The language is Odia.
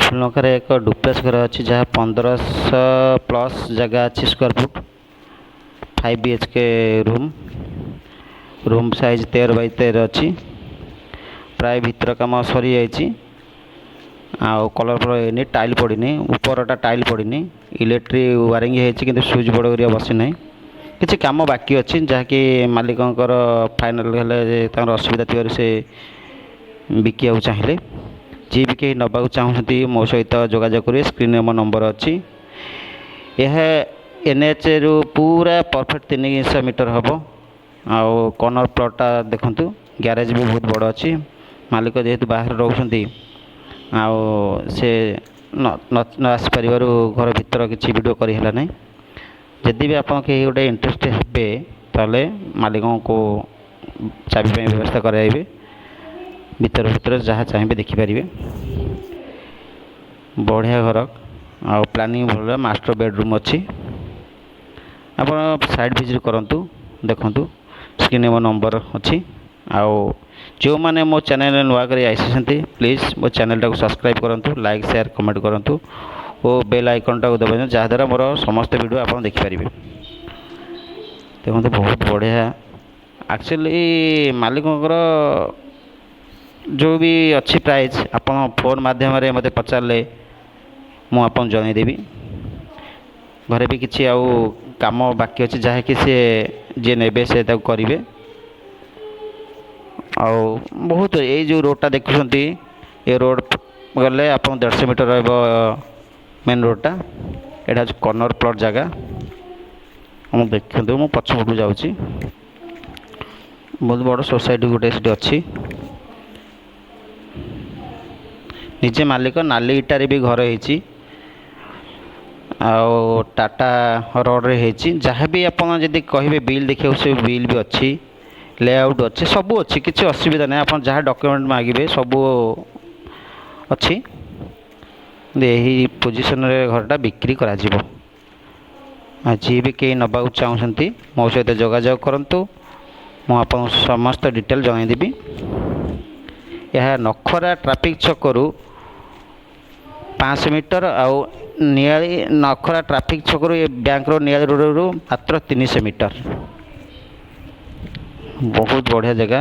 ଫୁଲନଖରାରେ ଏକ ଡୁପ୍ଲେକ୍ସ ଘର ଅଛି, ଯାହା 1500 ପ୍ଲସ୍ ଜାଗା ଅଛି square foot, 5 BHK room। Room size 13 by 13 ଅଛି। ପ୍ରାୟ ଭିତର କାମ ସରିଯାଇଛି ଆଉ କଲର୍ ଫଲର୍ ହେଇନି, ଟାଇଲ୍ ପଡ଼ିନି, ଉପରଟା ଟାଇଲ୍ ପଡ଼ିନି। ଇଲେକ୍ଟ୍ରି ୱାରିଂ ହେଇଛି, କିନ୍ତୁ ସୁଇଚ୍ ବୋର୍ଡ଼ ହେରିକା ବସିନାହିଁ। କିଛି କାମ ବାକି ଅଛି, ଯାହାକି ମାଲିକଙ୍କର ଫାଇନାଲ୍ ହେଲେ ତାଙ୍କର ଅସୁବିଧା ଥିବାରୁ ସେ ବିକିବାକୁ ଚାହିଁଲେ। ଯିଏ ବି କେହି ନେବାକୁ ଚାହୁଁଛନ୍ତି, ମୋ ସହିତ ଯୋଗାଯୋଗ କରିବେ। ସ୍କ୍ରିନ୍ରେ ମୋ ନମ୍ବର ଅଛି। ଏହା ଏନ୍ଏଚ୍ରୁ ପୁରା ପରଫେକ୍ଟ 300 ମିଟର ହେବ। ଆଉ କର୍ଣ୍ଣର ପ୍ଲଟ୍ଟା ଦେଖନ୍ତୁ, ଗ୍ୟାରେଜ୍ ବି ବହୁତ ବଡ଼ ଅଛି। ମାଲିକ ଯେହେତୁ ବାହାରେ ରହୁଛନ୍ତି ଆଉ ସେ ନ ଆସିପାରିବାରୁ ଘର ଭିତର କିଛି ଭିଡ଼ିଓ କରିହେଲା ନାହିଁ। ଯଦି ବି ଆପଣ କେହି ଗୋଟେ ଇଣ୍ଟରେଷ୍ଟ ହେବେ, ତାହେଲେ ମାଲିକଙ୍କୁ ଚାବି ପାଇଁ ବ୍ୟବସ୍ଥା କରାଇବେ। ଭିତର ଭିତରେ ଯାହା ଚାହିଁବେ ଦେଖିପାରିବେ। ବଢ଼ିଆ ଘର ଆଉ ପ୍ଲାନିଂ ଭଲ। ମାଷ୍ଟର ବେଡ଼ରୁମ୍ ଅଛି। ଆପଣ ସାଇଟ୍ ଭିଜିଟ୍ କରନ୍ତୁ, ଦେଖନ୍ତୁ। ସ୍କ୍ରିନ୍ରେ ମୋ ନମ୍ବର ଅଛି। ଆଉ ଯେଉଁମାନେ ମୋ ଚ୍ୟାନେଲରେ ନୂଆ କରି ଆସିଛନ୍ତି, ପ୍ଲିଜ୍ ମୋ ଚ୍ୟାନେଲଟାକୁ ସବସ୍କ୍ରାଇବ୍ କରନ୍ତୁ, ଲାଇକ୍, ସେୟାର, କମେଣ୍ଟ କରନ୍ତୁ ଓ ବେଲ୍ ଆଇକନ୍ଟାକୁ ଦବାନ୍ତୁ, ଯାହାଦ୍ୱାରା ମୋର ସମସ୍ତ ଭିଡ଼ିଓ ଆପଣ ଦେଖିପାରିବେ। ଦେଖନ୍ତୁ, ବହୁତ ବଢ଼ିଆ। ଆକ୍ଚୁଆଲି ମାଲିକଙ୍କର ଯେଉଁ ବି ଅଛି ପ୍ରାଇସ୍, ଆପଣ ଫୋନ୍ ମାଧ୍ୟମରେ ମୋତେ ପଚାରିଲେ ମୁଁ ଆପଣଙ୍କୁ ଜଣାଇଦେବି। ଘରେ ବି କିଛି ଆଉ କାମ ବାକି ଅଛି, ଯାହାକି ସେ ଯିଏ ନେବେ ସେ ତାକୁ କରିବେ। ଆଉ ବହୁତ ଏଇ ଯେଉଁ ରୋଡ଼ଟା ଦେଖୁଛନ୍ତି, ଏ ରୋଡ଼ ଗଲେ ଆପଣ 150 ମିଟର ରହିବ ମେନ୍ ରୋଡ଼ଟା। ଏଇଟା ହେଉଛି କର୍ଣ୍ଣର ପ୍ଲଟ୍ ଜାଗା। ମୁଁ ଦେଖନ୍ତୁ, ମୁଁ ପଛପଟକୁ ଯାଉଛି। ବହୁତ ବଡ଼ ସୋସାଇଟି ଗୋଟେ ସେଠି ଅଛି। ନିଜେ ମାଲିକ, ନାଲି ଇଟାରେ ବି ଘର ହେଇଛି ଆଉ ଟାଟା ରୋଡ଼ରେ ହେଇଛି। ଯାହା ବି ଆପଣ ଯଦି କହିବେ ବିଲ୍ ଦେଖିବାକୁ, ସେ ବିଲ୍ ବି ଅଛି, ଲେଆଉଟ୍ ଅଛି, ସବୁ ଅଛି। କିଛି ଅସୁବିଧା ନାହିଁ। ଆପଣ ଯାହା ଡକ୍ୟୁମେଣ୍ଟ ମାଗିବେ, ସବୁ ଅଛି। ଏହି ପୋଜିସନରେ ଘରଟା ବିକ୍ରି କରାଯିବ। ଆଉ ଯିଏ ବି କେହି ନେବାକୁ ଚାହୁଁଛନ୍ତି, ମୋ ସହିତ ଯୋଗାଯୋଗ କରନ୍ତୁ। ମୁଁ ଆପଣଙ୍କୁ ସମସ୍ତ ଡିଟେଲ୍ ଜଣାଇଦେବି। ଏହା ନଖରା ଟ୍ରାଫିକ୍ ଛକରୁ 500 ମିଟର ଆଉ ନିଆଳି, ନଖରା ଟ୍ରାଫିକ୍ ଛକରୁ ଏ ବ୍ୟାଙ୍କ ରୋଡ଼, ନିଆଳି ରୋଡ଼ରୁ ମାତ୍ର 300 ମିଟର। ବହୁତ ବଢ଼ିଆ ଜାଗା।